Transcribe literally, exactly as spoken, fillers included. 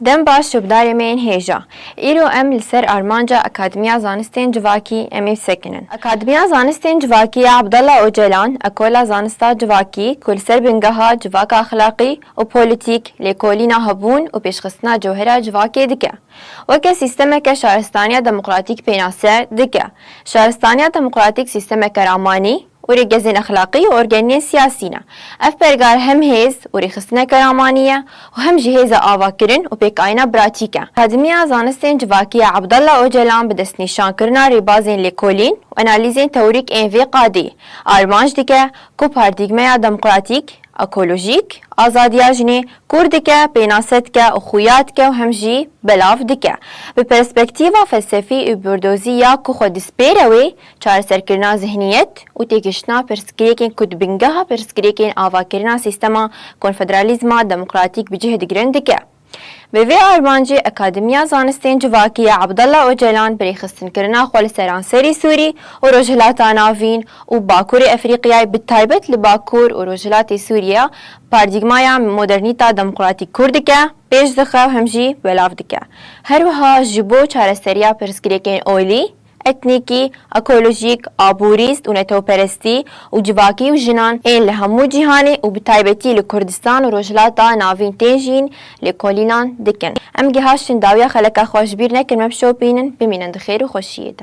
Dem baş şopdarê me yên hêja. Îro em li ser armanca Akademiya Zanistên Civakî em ê bisekinin. Akademiya Zanistên Civakî ya Abdallah Ocalan, Ekola Zanista Civakî, ku li ser bingeha civaka exlaqî û polîtîk, lêkolîna hebûn û pêşxistina cewhera civakê dike. Weke sîstemeke şaristaniya demokratîk pênase dike. Şaristaniya demokratîk sîstemeke ramanî û rêgezên exlaqî û organiyên siyasî ne. Ev pergar hem hêz û rêxistineke ramanî ye û hem jî hêza avakirin û pêkayîna pratîk e. Akademiya Zanistên Civakî ya Abdallah Ocalan bi destnîşankirina rêbazên lêkolîn û analîzên teorîk ên vê qadê armanc dike ku paradîgmeya demokratîk, ekolojîk, azadiya jinê kûr dike, pênase dike û xuya dike û hem jî belav dike. Bi perspektîfa felsefî û bordozî ya ku xwe dispêre wê, çareserkirina zihniyet û têgihiştina pirsgirêkên ku di bingeha pirsgirêkên avakirina sîstema konfederalîzma demokratîk bi cih digirin dike. Bi vê armancê Akademiya Zanistên Civakî ya Abdallah Ocalan bi rêxistinkirina xwe li seranserî Sûrî û Rojhilata Navîn û Bakurê Efrîqiyayê, bi taybet li Bakur û Rojhilatê Sûriye, paradîgmaya modernîta demokratîk kûr dike, pêş dixe û hem jî belav dike. Her wiha ji bo çareseriya pirsgirêkên olî, etnîkî, ekolojîk, aborîst û netewperestî û civakî û jinan ên li hemû cîhanê û bi taybetî li Kurdistan û Rojhilata Navîn tên jîn lêkolînan dikin. Em gihaştin dawiya xeleka xwe, ji bîr nekin me bişopînin, bimînin di xêr û xweşiyê de.